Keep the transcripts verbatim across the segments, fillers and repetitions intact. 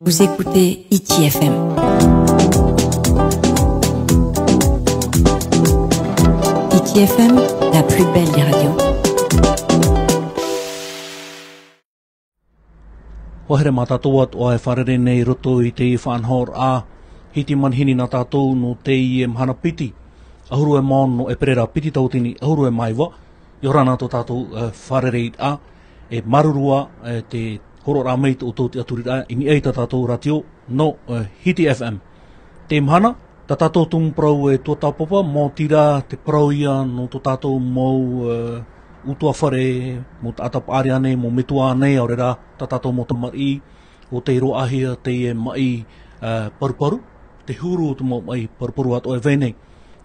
Vous écoutez Hiti F M. Hiti F M, la plus belle des radios. ʻUa haere mā tātou atoʻa e fārerei nei i roto i te faʻanahoraʻa Hiti Manihini nā tātou nō teie mahana piti ʻahuru e mā ono nō ʻEperēra piti tauatini ʻahuru e mā iva. ʻIa ora na tō tātou, e, fārereiraʻa, e māuruuru, e, te hōroʻaraʻa mai i tō ʻoutou tiʻaturiraʻa, i niʻa i tā tātou rātio nō, e, Hiti F M. Teie mahana, tā tātou tumu parau e tuatāpapa, maoti rā te parau ïa nō tō tātou mau, e, ʻutuāfare, mau taʻata paʻari ānei, mau metua ānei, ʻaore rā, tā tātou mau tamariʻi, ʻo tei roaʻahia teie maʻi, e, paruparu, te huru o te mau maʻi paruparu atoʻa e vai nei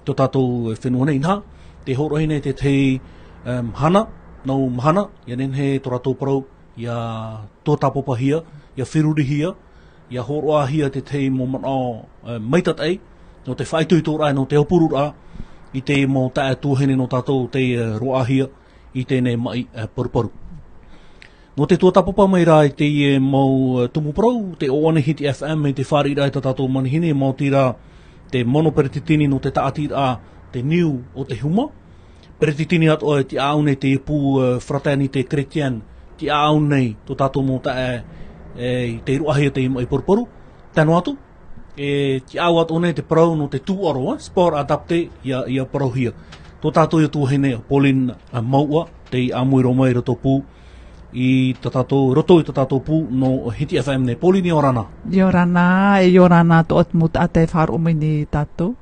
tō tātou fenua nei. Inaha, tē hōroʻahia nei te tahi, e, mahana, nau mahana, ʻia nehenehe tō rātou parau ʻia tuatāpapahia, ʻia ferurihia, ʻia hōroʻahia te tahi mau manaʻo, e, maitataʻi, nō te faʻaitoitoraʻa, nō te aupururaʻa i te mau taeaʻe tuahine nō tātou tei, e, roaʻahia i teie maʻi, e, paruparu. Nō te tuatāpapa mai rā i teie mau, e, tumu parau, tē ʻoaʻoa nei Hiti F M i te fāriʻiraʻa i tā tātou manihini, maoti rā te mono peretiteni nō te tāʻatiraʻa, te Niu o te Huma. Peretiteni atoʻa e tiʻaʻau nei te pū, e, Fraternité Chrétienne, tiʻaʻau nei tō tātou mau taeaʻe, e, i tei roaʻahia teie maʻi paruparu. Tae noa atu, e tiʻaʻau atoʻa nei te parau nō te tūʻaro, e, sport adapté, ʻia, ʻia parauhia. Tō tātou ïa tuahine, Pauline, e, Mauʻa, tei ʻāmui roa mai i roto pū i tā tātou, roto i tā tātou pū nō Hiti F M nei. Pauline, ʻia ora na. ʻIa ora na, e ʻia ora na atoʻa te mau taʻata e faʻaroʻo mai nei iā tātou.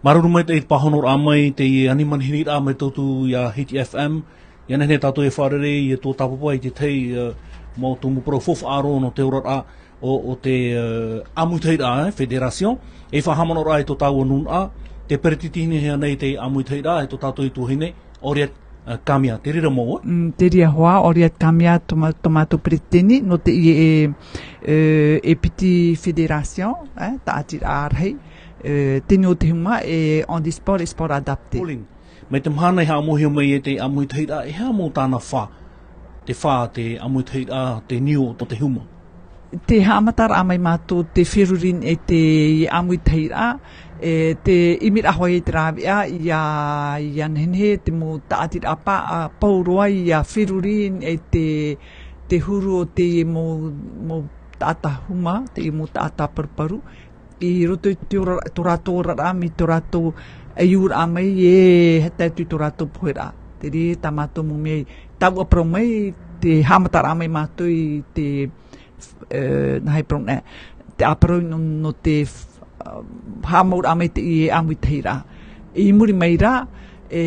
Māuruuru maitaʻi i te pāhonoraʻa mai, teie ani manihiniraʻa mai tō tātou iā Hiti F M. ʻIa nehenehe tātou e fārerei, e tuatāpapa i te tahi, e, mau tumu parau faufaʻa roa nō te oraraʻa o, o te, e, ʻāmuitahiraʻa, e, fédération. E faʻahaʻamanaʻoraʻa i tō tāua nūnaʻa, tē peretitenihia nei te ʻāmuitahiraʻa e tō tātou tuahine, Henriette, e, Camia. Te reira mau, e? Mm, te reira hoʻi, Henriette Camia, tō mā-, tō mātou peretiteni, nō teie, e, e, e piti fédération, e, tāʻatiraʻa rahi, e, te Niu o te Huma, e, handisport e sport adapté. Pauline, mai te mahana i haʻamauhia mai e te ʻāmuitahiraʻa, e aha mau tāna fā, te fā te ʻāmuitahiraʻa, te Niu o te Huma? Tē haʻamataraʻa mai mātou te feruri i te ʻāmuitahiraʻa, e, te ʻimiraʻa hoʻi i te rāveʻa, ʻia, ʻia nehenehe te mau tāʻatiraʻa pā, a, pauroa ʻia feruri i te, te huru o te mau, mau taʻata huma, te mau taʻata paruparu, i roto i te ora-, tō rātou oraraʻa, mai tō rātou ʻaiūraʻa mai, e tae atu i tō rātou poheraʻa. Te reira tā mātou mau mea i tāuʻaparau mai, tē haʻamataraʻa mai mātou i te, e, nā hea parau nei, te ʻāparau nō, nō te, e, haʻamauraʻa mai teie ʻāmuitahiraʻa. I muri mai rā, e,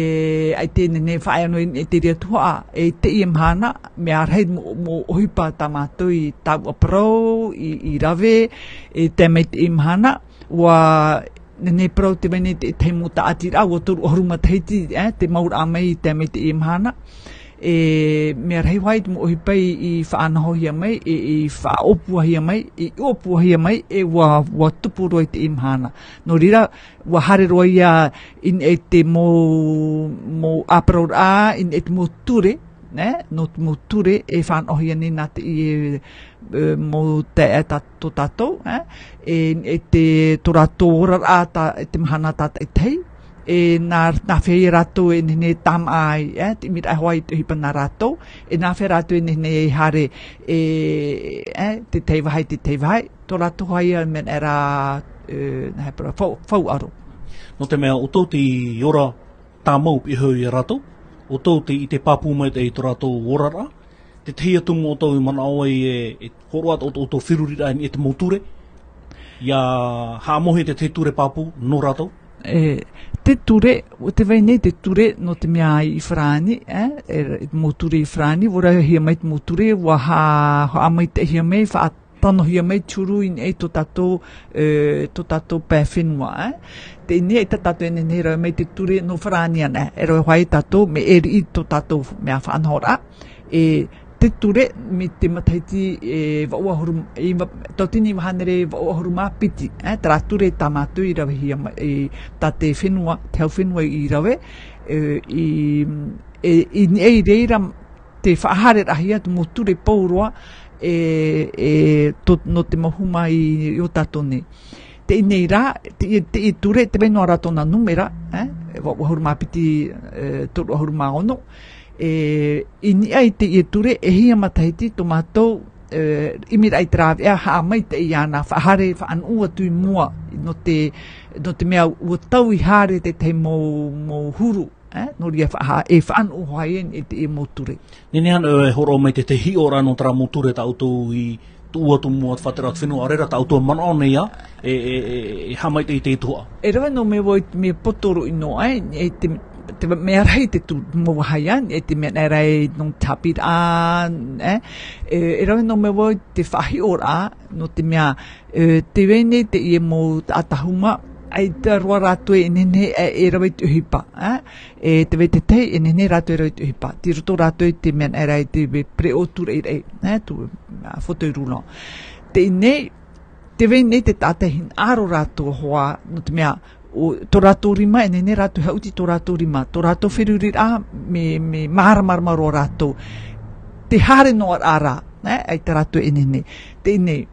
ʻaita e nehenehe faʻaea noa i te reira tuhaʻa, e teie mahana, mea rahi mau, mau ʻohipa tā mātou i tāuʻaparau, i, i rave, e tae mai teie mahana, ʻua nehenehe parau tē vai nei te tahi mau tāʻatiraʻa, ʻua toru ʻahuru matahiti, e, te mauraʻa mai i tae mai teie mahana. E, mea rahi hoʻi te mau ʻohipa i, i faʻanahohia mai, e, i faʻaʻōpuahia mai, i ʻōpuahia mai, e ʻua, ʻua tupu roa i teie mahana. Nō reira, ʻua haere roa ïa i niʻa i te mau, mau ʻāparauraʻa, i niʻa i te mau ture, nē? Nō te mau ture e fānaʻohia nei nā teie, e, mau taeaʻe tā-, tō tātou, e? E, e te, tō rātou oraraʻa tā, e te mahana tātaʻitahi. E nā, nāfea rātou e nehenehe e tāmā ai, e? Te ʻimiraʻa hoʻi i te ʻohipa nā rātou, e nāfea rātou e nehenehe e haere, e, e, te tahi vāhi, te tahi vāhi. Tō rātou hoʻi ia mea rā, e, nā hea parau, fau, fauʻaro. Nō te mea, ʻoutou tei ora tāmau piʻi iho iā rātou, ʻoutou tei ʻite pāpū maitaʻi i tō rātou oraraʻa, te tahi atu mau ʻoutou i manaʻo ai e, e hōroʻa atu ʻoutou, ʻoutou feruriraʻa i te mau ture, ʻia haʻamauhia te tahi ture pāpū nō rātou? E, te ture, ʻo tē vai nei te ture nō te mea i Farāni, e, e, mau ture i Farāni, ʻua ravehia mai te mau ture, ʻua hā-, haʻamaitaʻihia mai, faʻa-, tanohia mai te huru i niʻa i tō tātou, e, tō tātou pae fenua, e. Teie nei, ʻaita tātou e nehenehe e rave mai te ture nō Farāni anaʻe, e rave hoʻi tātou, mea ʻē riʻi tō tātou mea faʻanahoraʻa, e, te ture, mai te matahiti, e, vaʻu ʻahuru, e, va-, tauatini iva hānere vaʻu ʻahuru mā piti, e, terā ture tā mātou i ravehia mai, e, tā te fenua, te hau fenua i rave, e, i, e, i niʻa i reira, te faʻahaereraʻahia te mau ture pauroa, E, e, to, nō te mau huma i, i ō tātou nei. Teie nei rā, te, te, te ture, tē vai noa ra tōna numera, e, e, vaʻu ʻahuru mā piti, e, toru ʻahuru mā ono. E, i niʻa i teie ture, e hia matahiti tō mātou, e, ʻimiraʻa i te rāveʻa, haʻamaitaʻi iāna, faʻahaere, faʻanuʻu atu i mua, nō te, nō te mea ʻua tau i haere tētahi mau, mau huru, e, nō reira faʻaha-, e faʻanuʻu hoʻi ai i te, i te mau ture. Nehenehe ānei e hōroʻa mai te, te hiʻoraʻa nō terā mau ture tā ʻoutou i tuʻu atu mua faʻatere atu fenua, ʻaore rā tā ʻoutou e manaʻo nei ā, e, e, e, e haʻamaitaʻi i te tuhaʻa. E rave noa mai vau i te mea poto roa ʻino, e, e te, te mea rahi te tu, mau vāhi ā, e te mea nei rā e nō te haʻapiʻiraʻa, e, e, e rave noa mai vau i te faʻahiʻoraʻa, nō te mea, e, tē vai nei teie mau taʻata huma, ʻaita roa rātou e nehenehe e, e rave i te ʻohipa, e, e tē vai te tahi, e nehenehe rātou e rave i te ʻohipa. Tei roto rātou i te mea nei rā i te pereʻoʻo tūraʻiraʻa, e, tū, a, fauteuil roulant. Teie nei, tē vai nei te taʻata e hinaʻaro rātou hoʻi, nō te mea, ʻo, tō rātou rima, e nehenehe rātou e haʻuti tō rātou rima, tō rātou feruriraʻa, mea, mea māramarama roa rātou. Tē haere noa ra, e, ʻaita rātou e nehenehe. Teie nei,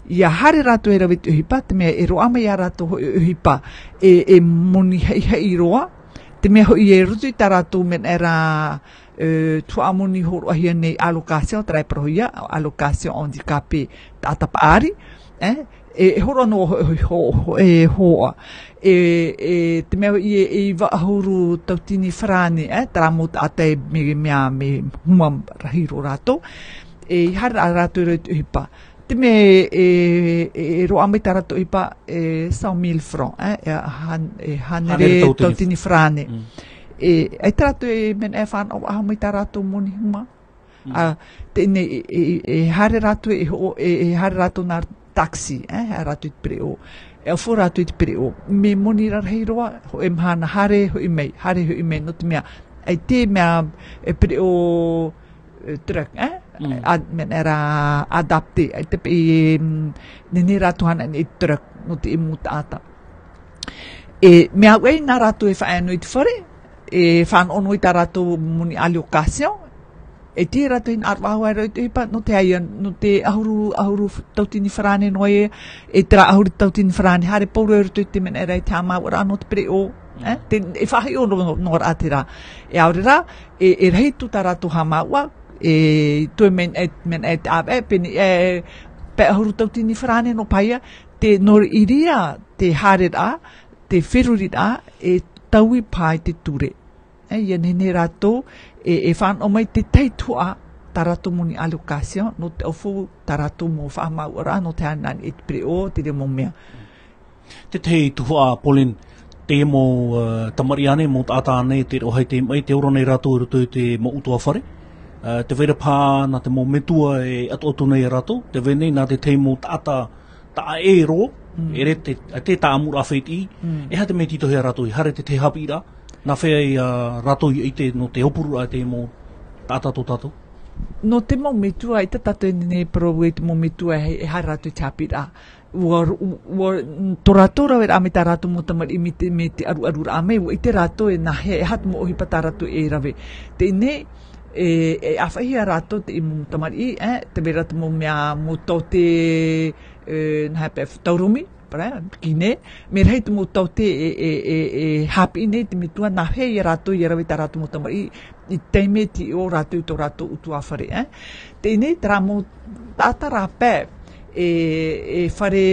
ʻia haere rātou e rave i te ʻohipa, te mea e roaʻa mai iā rātou hoʻi ʻohipa, e, e moni haʻihaʻi roa, te mea hoʻi e roto i tā rātou mea nei rā, e, tuhaʻa moni hōroʻahia nei allocation, terā e parauhia, allocation handicapé, taʻata paʻari, e, e, e hōroʻa noa ho-, ho-, ho-, e, hoʻi. E, e, te mea hoʻi e, e iva ʻahuru tauatini farāne, e, terā mau taʻata e mea, mea, mea huma rahi roa rātou. E, ʻia haere rātou i roto i te ʻohipa. Te mea e, e, e roaʻa mai tā rātou ʻohipa, e, cent mille francs, e, e, han-, e, hānere hānere tauatini. Tauatini farāne. Mm. E, ʻaita rātou e mea nei e fānaʻo faʻahou mai tā rātou moni huma. Mm. A, teie nei, e, e, e haere rātou e ho-, e, e haere rātou nā taxi, e, haere rātou i te pereʻoʻo. E ʻaufau rātou i te pereʻoʻo. Mea moni rarahi roa, hōʻē mahana haere, hoʻi mai, haere, hoʻi mai, nō te mea, ʻaita e mea, e pereʻoʻo, e, truck, e? Mm. A, mea nei rā adapté, ʻaita paʻi, e, mm, nehenehe rātou e haere i te truck, nō te mau taʻata. E, mea au ē nā rātou e faʻaea noa i te fare, e fānaʻo noa i tā rātou moni allocation, e ʻaita rātou e hinaʻaro faʻahou i roto i te ʻohipa, nō te haere, nō te ʻahuru, ʻahuru tauatini farāne noa ē, e terā ʻahuru tauatini farāne, haere pauroa i roto i te mea nei rā i te haʻamāuʻaraʻa nō te pereʻoʻo, e? Mm. Te, e faʻahiʻo noa, noa ra terā. E ʻaore rā, e, e rahi atu tā rātou haʻamāuʻa, e, toe mea, e, mea nei te ʻāvaʻe, pēnei, e, pae ʻahuru tauatini farāne noa paʻi ā, te, nō reira, te haereraʻa, te feruriraʻa, e taui paʻi i te ture. E, ʻia nehenehe rātou, e, e fānaʻo mai te tahi tuhaʻa, tā rātou moni allocation, nō te ʻaufau tā rātou mau haʻamāuʻaraʻa, nō te haere i te pereʻoʻo, terā mau mea. Te tahi tuhaʻa, Pauline, te mau, e, tamariʻi ānei, mau taʻata ānei, tē roaʻa i te maʻi, tē ora nei rātou i roto i te mau ʻutuāfare. E, tē vai ra paha nā te mau metua e ʻatuʻatu nei iā rātou, tē vai nei nā te tahi mau taʻata, taʻa ʻē roa, mm, e rave te, te tāʻamuraʻa fētiʻi, mm, e aha te mea e tītauhia iā rātou, ʻia haere te tahi haʻapiʻiraʻa, nā hea ia rātou i ʻite nō te aupururaʻa i te mau taʻata tō tātou? Nō te mau metua, ʻaita tātou e nehenehe e parau i te mau metua e, e haere rātou i te haʻapiʻiraʻa. ʻUa, ʻua, tō rātou raveraʻa mai tā rātou mau tamariʻi mai te, mai te ʻaruʻaruraʻa mai, ʻua ʻite rātou e nā hea, e aha te mau ʻohipa tā rātou e rave. Teie nei, e, e ʻāfaʻihia rātou te mau tamariʻi, e, tē vai ra te mau mea, mau taote, e, nā hea paʻi, taurumi, paʻi, kiné, mea rahi te mau taote e, e, e, e haʻapiʻi nei te metua nā hea ia rātou ʻia rave tā rātou mau tamariʻi, i te taime tei ʻō rātou i tō rātou ʻutuāfare, e. Teie nei, terā mau taʻata rā paʻi, e, e fare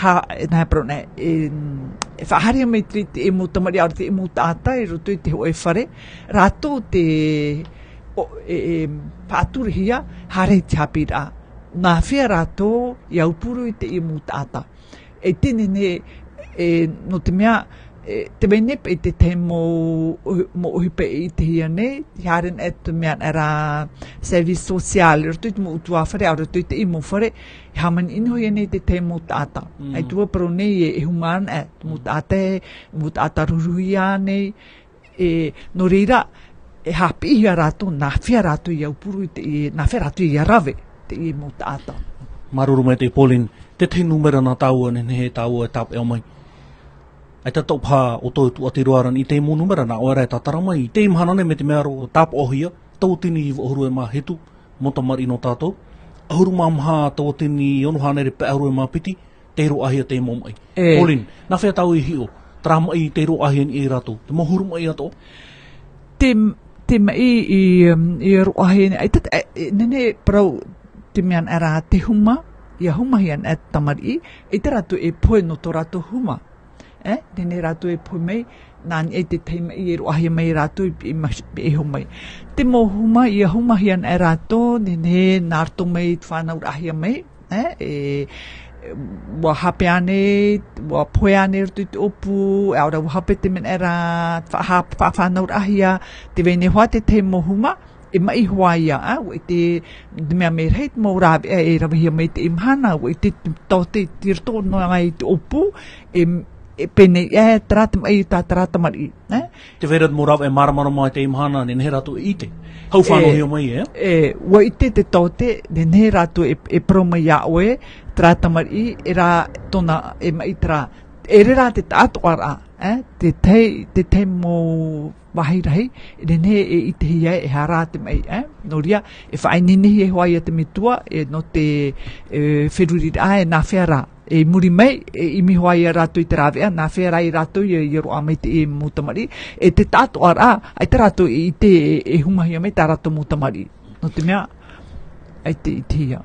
ha-, e, nā hea parau nei, e, e faʻahaere mai te, te mau tamariʻi, ʻaore rā te mau taʻata i roto i te hōʻē fare, rātou tē, ʻo, e, e, faʻaturahia, haere i te haʻapiʻiraʻa. Nā hea rātou ʻia aupuru i te mau taʻata. E teie nei, e, nō te mea, e, tē vai nei paʻi te tahi mau, mau ʻohipa e ʻitehia nei, ʻia haere nei te mea nei rā service social, i roto i te mau ʻutuāfare, ʻaore rā i te mau fare, e hāmani noa hia nei te tahi mau taʻata. Mm. ʻAita ʻua parau nei e, e huma ana, e, te mau taʻata, e, mau taʻata ruruhia nei, e, nō reira, e haʻapiʻihia rātou, nā hea rātou ʻia aupuru i te, i, nā hea rātou ʻia rave, te mau taʻata. Māuruuru maitaʻi Pauline, te tahi nūmera nā tāua, nehenehe tāua e tāpeʻa mai. ʻAita tō paha ʻoutou e tūʻati roa ra i te mau nūmera, nā ʻoe rā e tātara mai, i te mahana nei mai te mea roa tāpaʻohia, tauatini iva ʻahuru e mā hitu, mau tamariʻi nō tātou. ʻahuru mā maha tauatini ono hānere pae ʻahuru e mā piti, tei roaʻahia te mau maʻi. E. Pauline, nā hea tātou i hiʻo, terā maʻi tei roaʻahia nei e rātou, te mau huru maʻi atoʻa? Te, te maʻi i, um, i roaʻahia nei, ʻaita, e, e, nehenehe parau te mea nā rā te huma, ʻia humahia nā te tamariʻi, ʻaita rātou e pohe nō tō rātou huma. E, nehenehe rātou e pohe mai, nā niʻa i te tahi maʻi e roaʻahia mai e rātou i, i ma-, i iho mai. Te mau huma, ʻia humahia nā rātou, nehenehe nā roto mai te fānauraʻahia mai, e, e, ʻua hape ānei, ʻua pohe ānei i roto i te ʻōpū, ʻaore ra ʻua hape te mea nā rā, faʻa-, faʻafānauraʻahia, tē vai nei hoʻi te tahi mau huma, e maʻi hoʻi ia, ā, ʻua ʻite, te mea mea rahi te mau rāveʻa e ravehia mai i teie mahana, ʻua ʻite te taote i roto noa i te ʻōpū, e, e pēnei, e, terā te maʻi tā terā tamariʻi, ē? Tē vai ra te mau rāveʻa e māramarama i teie mahana, nehenehe rātou e ʻite. Hau fānauhia mai, ē? E, ʻua ʻite te taote, nehenehe rātou e, e parau mai iā ʻoe, terā tamariʻi, e rā tōna, e maʻi terā. E rā te taʻatoʻaraʻa, ē? Te tahi, te tahi mau vāhi rahi, e nehenehe e ʻitehia e aha rā te maʻi, ē? Nō reira, e faʻaineinehia hoʻi ia te metua, e nō te, e, feruriraʻa, e nā hea rā. E muri mai, e ʻimi hoʻi ia rātou i te rāveʻa, nā hea rā ia rātou ʻia, ʻia roaʻa mai te mau tamariʻi, e te taʻatoʻaraʻa, ʻaita rātou e ʻite, e, e humahia mai tā rātou mau tamariʻi. Nō te mea, ʻaita i ʻitehia.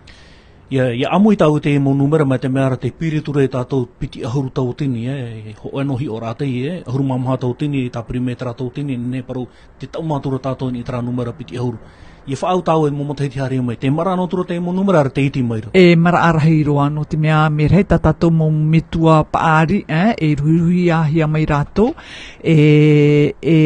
ʻIa, ʻia ʻāmui tātou i te mau nūmera mai te mea ra tē piri atu ra tātou piti ʻahuru tauatini, e, e hōʻē noa hiʻoraʻa teie, e, ʻahuru mā maha tauatini, tā Perimētara Tauatini, nehenehe parau te taʻu atu ra tātou i terā nūmera piti ʻahuru. ʻIa faʻaau tātou e mau matahiti haere mai, tē maraʻa noa atu ra te mau nūmera ra tē iti mai ra. E maraʻa rahi roa nō te mea mea rahi tā tātou mau metua paʻari, e, e ruhiruhiahia mai rātou, e, e,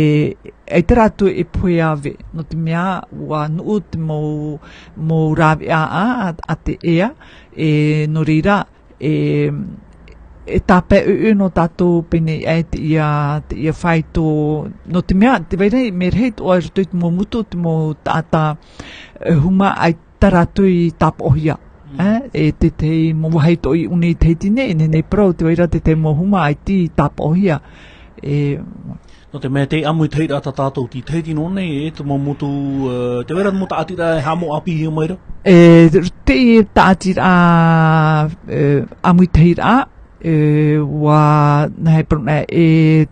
ʻaita rātou e pohe ave, nō te mea ʻua nuʻu te mau, mau rāveʻa a, a, a te ea, e, nō reira, e, e tāpae ʻoiʻoi nō tātou pēnei aʻe teie, teie faito, nō te mea, tē vai ra mea rahi atoʻa i roto i te mau motu, te mau taʻata, e, huma ʻaita rātou i tāpaʻohia. Mm. E, e te, te mau vāhi atoʻa i ʻō nei i Tahiti nei, e nehenehe parau, tē vai ra te, te mau huma ʻaita i tāpaʻohia. E, Nō te mea tē ʻāmuitahiraʻa tā tātou i Tahiti nō nei, e te mau motu, e, tē vai ra te mau tāʻatiraʻa e haʻamau ʻāpīhia mai ra? E, te tāʻatiraʻa, e, ʻāmuitahiraʻa, e, ʻua, nā hea parau, e,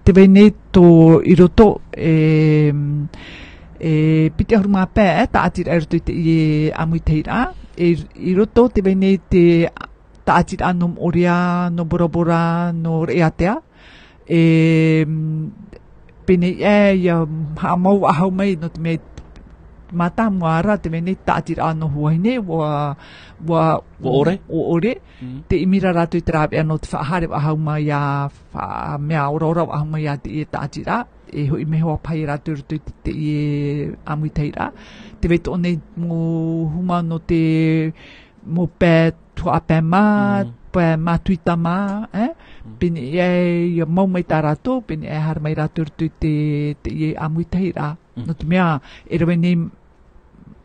tē vai nei tō i roto, e, e, piti ʻahuru mā pae, e, tāʻatiraʻa i roto i teie ʻāmuitahiraʻa, e, i roto tē vai nei te tāʻatiraʻa nō Moʻorea, nō Bora Bora, nō Raʻiātea, e, mm, pēnei aʻe ʻia haʻamau faʻahou mai, nō te mea mātāmua ra, tē vai nei tāʻatiraʻa nō Huahine, ʻua, ʻua, ʻua ʻore? ʻUa ʻore. Mm. Tē ʻimi ra rātou i te rāveʻa nō te faʻahaere faʻahou mai ā, fa-, mea oraora faʻahou mai ā teie tāʻatiraʻa, e hoʻi mai hoʻi paʻi rātou i roto i te, teie ʻāmuitahiraʻa. Tē vai atoʻa nei mau huma nō te mau pae tuhaʻa pae mā, Mm. pae mātuita mā, e? Mm. Pēnei aʻe ʻia mau mai tā rātou, pēnei aʻe haere mai rātou i roto i te, teie ʻāmuitahiraʻa. Mm. Nō te mea, e rave nei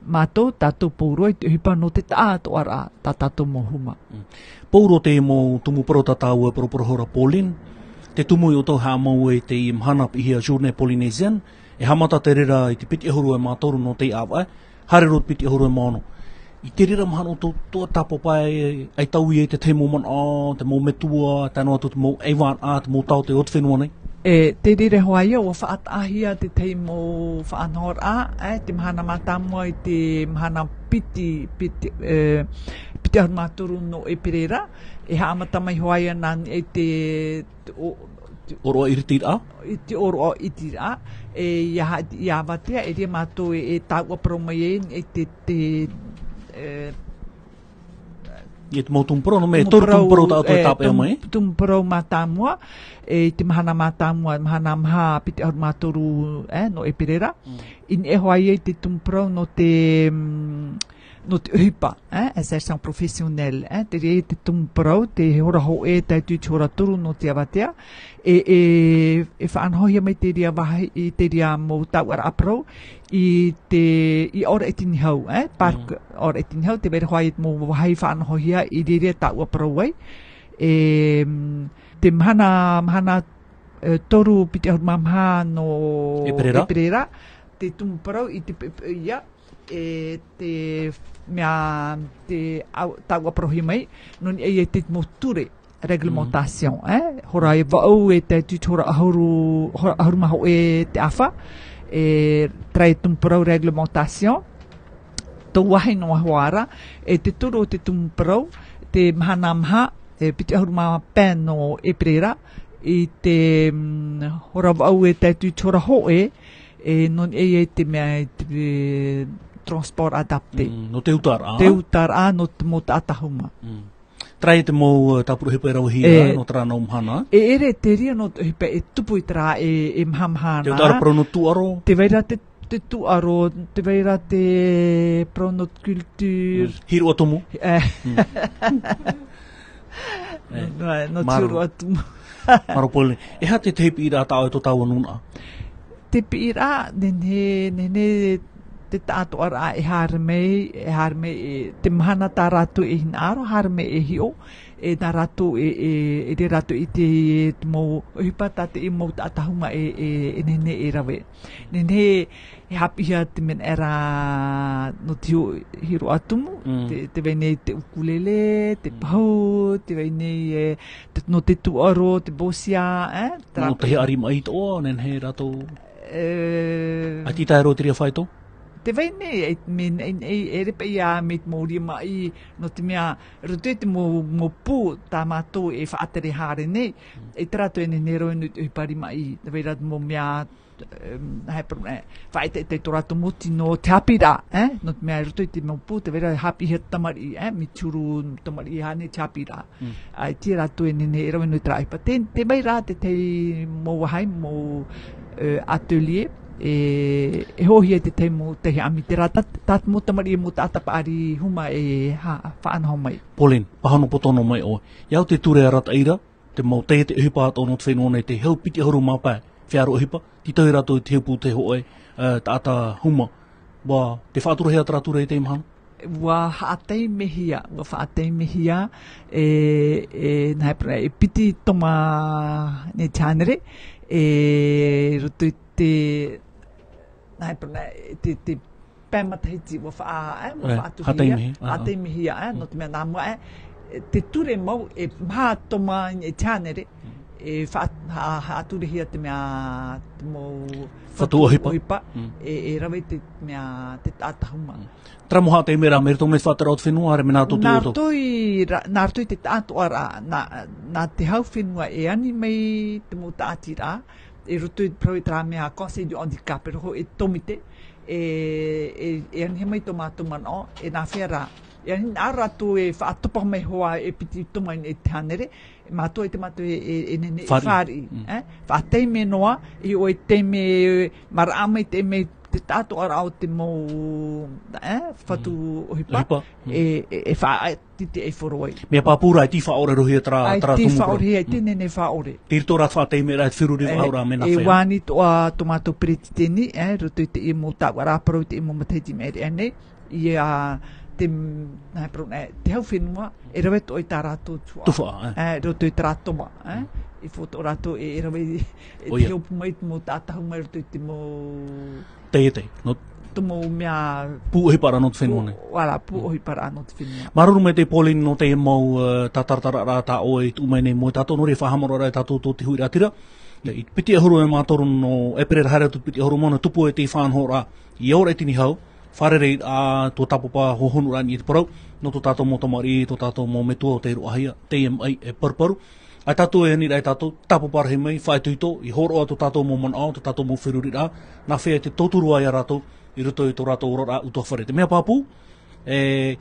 mātou, tātou pauroa i te ʻohipa nō te taʻatoʻaraʻa, tā tātou mau huma. Mm. Pauroa te mau tumu parau tā tāua e paraparau ra Pauline, te tumu i ʻoutou haʻamau i teie mahana piʻihia Journée Polynésienne, e haʻamata te reira i te piti ʻahuru e mā toru nō teie ʻāvaʻe, haere roa i te piti ʻahuru e mā ono. I te reira mahana ʻoutou atoʻa tāpapa e, ʻaita ʻoia i te tahi mau manaʻo, te mau metua, tae noa atu te mau ʻaivānaʻa, te mau taote o te fenua nei. E, te reira hoʻi ïa, ʻua faʻataʻahia te tahi mau faʻanahoraʻa, e, te mahana mātāmua i te mahana piti, piti, e, piti ʻahuru mā toru nō ʻēperēra, e haʻamata mai hoʻi ïa nā niʻa i te, te, o, te ʻōroʻa ʻiritiraʻa? I te ʻōroʻa ʻiritiraʻa, e, ʻia ha-, ʻia avatea, e riro mātou e, e tāuʻa parau mai ai, e te, te, e, ʻIa te mau tumu parau, nō te mea, tumu toru tumu parau, parau tātou e, e tāpeʻa tumu, mai. Tumu parau mātāmua, e, i te mahana mātāmua, mahana maha piti ʻahuru mā toru, e, nō ʻēperēra. Mm. I niʻa hoʻi ïa i te tumu parau nō te, mm, nō te ʻohipa, e, insertion professionnelle, e, te reira te tumu parau, te hora hōʻē, tae atu i te hora toru nō te avatea. E, e, e faʻanahohia mai te reira vāhi, i te reira mau tāuʻaraʻa parau, i te, i Ora Etinihau, e, Parc Mm. Ora Etinihau, tē vai ra hoʻi mau vāhi faʻanahohia i reira tāuʻa parau ai. E, mm, te mahana, mahana, e, toru piti ʻahuru mā maha nō ʻĒperēra. ʻĒperēra, te tumu parau i te pe-, pe-, ïa, e te mea, te au-, tāua parauhia mai, nō niʻa i te mau ture, réglementation, eh? Hora e vaʻu e tae atu i te hora ʻahuru, hora ʻahuru mā hōʻē te ʻāfa, e, terā e tumu parau réglementation, tō vāhi noa hoʻi ra, e te toru o te tumu parau, te mahana maha, e piti ʻahuru mā pae nō ʻēperēra, i te, mm, hora vaʻu e tae atu i te hora hōʻē, e nō niʻa i te mea, i te, e, transport adapté. Mm, nō te utaraʻa. Te utaraʻa, nō te mau taʻata huma. Mm. Terā e te mau, e, tāpura ʻohipa e ravehia, e, nō terā nau mahana. E ʻere te reira nō te ʻohipa e tupu i terā e, e mahamahana. Te utaraʻa parau nō tūʻaro. Tē vai ra te, te tūʻaro, tē vai ra te parau nō culture. Mm. Hīroʻa tumu. E. Mm. E. Nō, nō te hīroʻa tumu. Māuruuru. Māuruuru Pauline. E aha te tahi piʻiraʻa tā ʻoe tō tāua nūnaʻa? Te piʻiraʻa, nehenehe, nehenehe te taʻatoʻaraʻa e haere mai, e haere mai, e, te mahana tā rātou e hinaʻaro, haere mai e hiʻo, e nā rātou e, e, e rē rātou i te, te mau ʻohipa tā te mau taʻata huma e, e, e nehenehe e rave. Nehenehe e haʻapiʻihia te mea ra nō te hiro-, hīroʻa tumu, mm, te, tē vai nei te ʻukulele, te, mm, pahu, tē vai nei, e, te, nō te tūʻaro, te bōsia, e, terā. Nō te haʻari maʻi atoʻa, nehenehe rātou. E. ʻAita e tae roa i te reira faito? Tē vai nei, e, mea, e, e, e ʻere paʻi ia, mea te mau riʻi maʻi, nō te mea, roto i te mau, mau pū, tā mātou e faʻatere haere nei, mm, e terā atoʻa e nehenehe roa nō te ʻohipa riʻi maʻi, tē vai ra te mau mea, em, hai pro-, e, faʻaʻetaʻeta i tō rātou mau tino, te haʻapiʻiraʻa, e, nō te mea i roto i te mau pū, tē vai ra haʻapiʻihia te tamariʻi, e, mea te huru tamariʻi e haere nei te haʻapiʻiraʻa. Mm. ʻAita rātou e nehenehe e rave nō terā ʻohipa. Tē, tē vai ra te tahi mau vāhi, mau, e, atelier, e, e hoʻohia i te tahi mau, tahi ʻāmui terā, tā, tā te mau tamariʻi e mau taʻata paʻari huma e ha-, faʻanaho mai. Pauline, pāhono poto noa mai ʻoe. ʻIa au te ture arataʻi ra, te mau taiete ʻohipa atoʻa nō te fenua nei, te hau piti ʻahuru mā pae, feiā ʻohipa, tītauhia rātou i te hepū te hōʻē, e, taʻata huma. ʻUa, tē faʻaturahia terā ture i teie mahana? ʻUa faʻataimehia, ʻua faʻataimehia, e, e, nā, e piti toma nei te hānere, e, roto i te, nā, e, te, te pae matahiti ʻua faʻa-, e, ʻua, e, faʻaturahia, faʻataimehia, a, a. Faʻataimehia, e, nō te mea nā mua, e, te ture mau, e maha toma nei te hānere, e faʻa-, ha-, haʻaturahia te mea, te mau fatu ʻohipa. Fatu ʻohipa, mm, e, e rave te mea, te taʻata huma. Mm. Terā mau haʻataimeraʻa, mai roto mai te faʻatereraʻa o te fenua, haere mai nā roto i te uto. Nā roto i ra-, nā roto i te taʻatoʻaraʻa, nā, nā te hau fenua e ani mai te mau tāʻatiraʻa, i roto i te parau i terā mea Conseil du Handicap, e roho i te tōmite, e, e, e anihia mai tō mātou manaʻo, e nāfea rā. E ani-, nā rātou e faʻatopa mai hoʻi e piti toma nei te hānere, e mātou e te mātou e, e, e nehenehe e fāriʻi. Fāriʻi, mm, e? Faʻataime noa, e ʻoe taime, maraʻa mai te me te taʻatoʻaraʻa o te mau, e, fatu, mm, ʻohipa, ʻohipa, mm, e, e, e faʻa-, titi e foro ai. Mea pāpū rā, e tīfaʻaʻore roa ia terā, terā tumu parau. E tīfaʻaʻore, e, mm, teie nei faʻaʻore. Tei roto rā te faʻataime ra, e te feruri, e, faʻaʻore ra, mea nā fea. E vāhi atoʻa tō mātou peretiteni, e, roto i te mau tāʻatoʻaraʻa parau, te mau matahiti maʻiri aʻe nei, ia te, nā, parau, e, te hau fenua, e rave atoʻa i tā rātou tuhaʻa. Tuhaʻa, e. E, roto i terā toma, e. Mm. I fō tō rātou, e, e rave, e, ʻoia, te hopu mai, te mau tātahu mai roto i te mau taiete, nō te mau mea pū ʻohiparaʻa nō te fenua nei. Pū, voilà, pū, mm, ʻohiparaʻa nō te fenua. Māuruuru maitaʻi Pauline nō teie mau, e, tātarataraʻa tā ʻoe i tuʻu mai nei mai iā tātou, nō reira faʻahaʻamanaʻo ra tātou tō te huiraʻatira. Te, i piti ʻahuru e mā toru nō ʻēperēra haere atu piti ʻahuru mā ono, tupu ai te faʻanahoraʻa i Aoraʻi Tinihau, fārereiraʻa, tō tāpapa hōhonuraʻa i te parau, nō tō tātou mau tamariʻi, tō tātou mau metua ʻo tei roaʻahia, teie maʻi e paruparu. ʻA tātou e ani ra e tātou, tāpapa rahi mai, faʻaitoito, i hōroʻa tō tātou mau manaʻo, tō tātou mau feruriraʻa, nā fea te tauturu ai iā rātou, i roto i tō rātou oraraʻa ʻutuāfare. Te mea pāpū, e,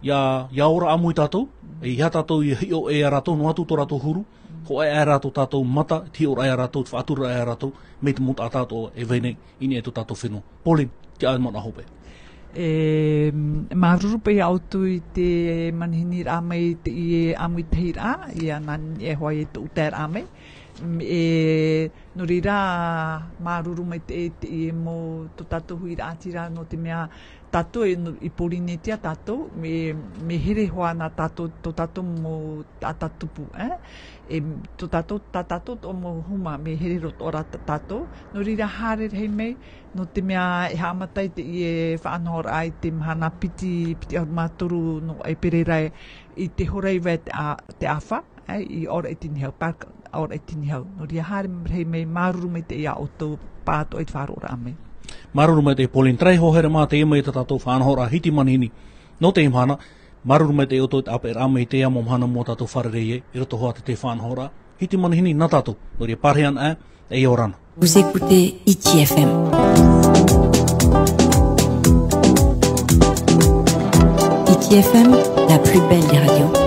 ʻia, ʻia ora ʻāmui tātou, e, ʻeiaha tātou i hiʻo iā rātou, noa atu tō rātou huru, hōʻē aʻe rā tō tātou mata, te hiʻoraʻa iā rātou, te faʻaturaraʻa iā rātou, mai te mau taʻata atoʻa e vai nei, i niʻa i tō tātou fenua. Pauline, tiʻa ā manaʻo hope. E, māuruuru paʻi ā ʻoutou i te manihini ra mai i teie ʻāmuitahiraʻa, ʻia nā niʻa hoʻi i tōʻu taeraʻa mai. E, nō reira, māuruuru maitaʻi te, e, mō tō tātou huiraʻatira, nō te mea tātou e, nō, i Pōrīnetia tātou, me, me here hoʻi nā tātou, tō tātou mau taʻata tupu, e? E, tō tātou, tā tātou toʻomaʻa huma, me here roa tā tātou. Nō reira, haere rahi mai, nō te mea e haʻamata ai teie faʻanahoraʻa i te mahana piti, piti ʻahuru mā toru nō ʻEperēra i te hora iva te a-, te ʻāfa, e, i ʻaore i te nīhau, park, ʻaore i te nīhau. Nō reira, haere rahi mai, māuruuru maitaʻi iā ʻoutou, pāʻatoʻa i te faʻaroʻoraʻa mai. Māuruuru maitaʻi Pauline, terā hoʻi haere mā teie mai tā tātou faʻanahoraʻa Hiti Manihini. Nō teie mahana, māuruuru maitaʻi ʻoutou i te ʻāpeʻeraʻa mai i teie mau mahana ʻua tātou fārerei ai, i roto hoʻi i te faʻanahoraʻa Hiti Manihini nā tātou. Nō reira, pārahi ana, e, e ʻia ora na. Vous écoutez Hiti F M. Hiti F M, la plus belle des radios.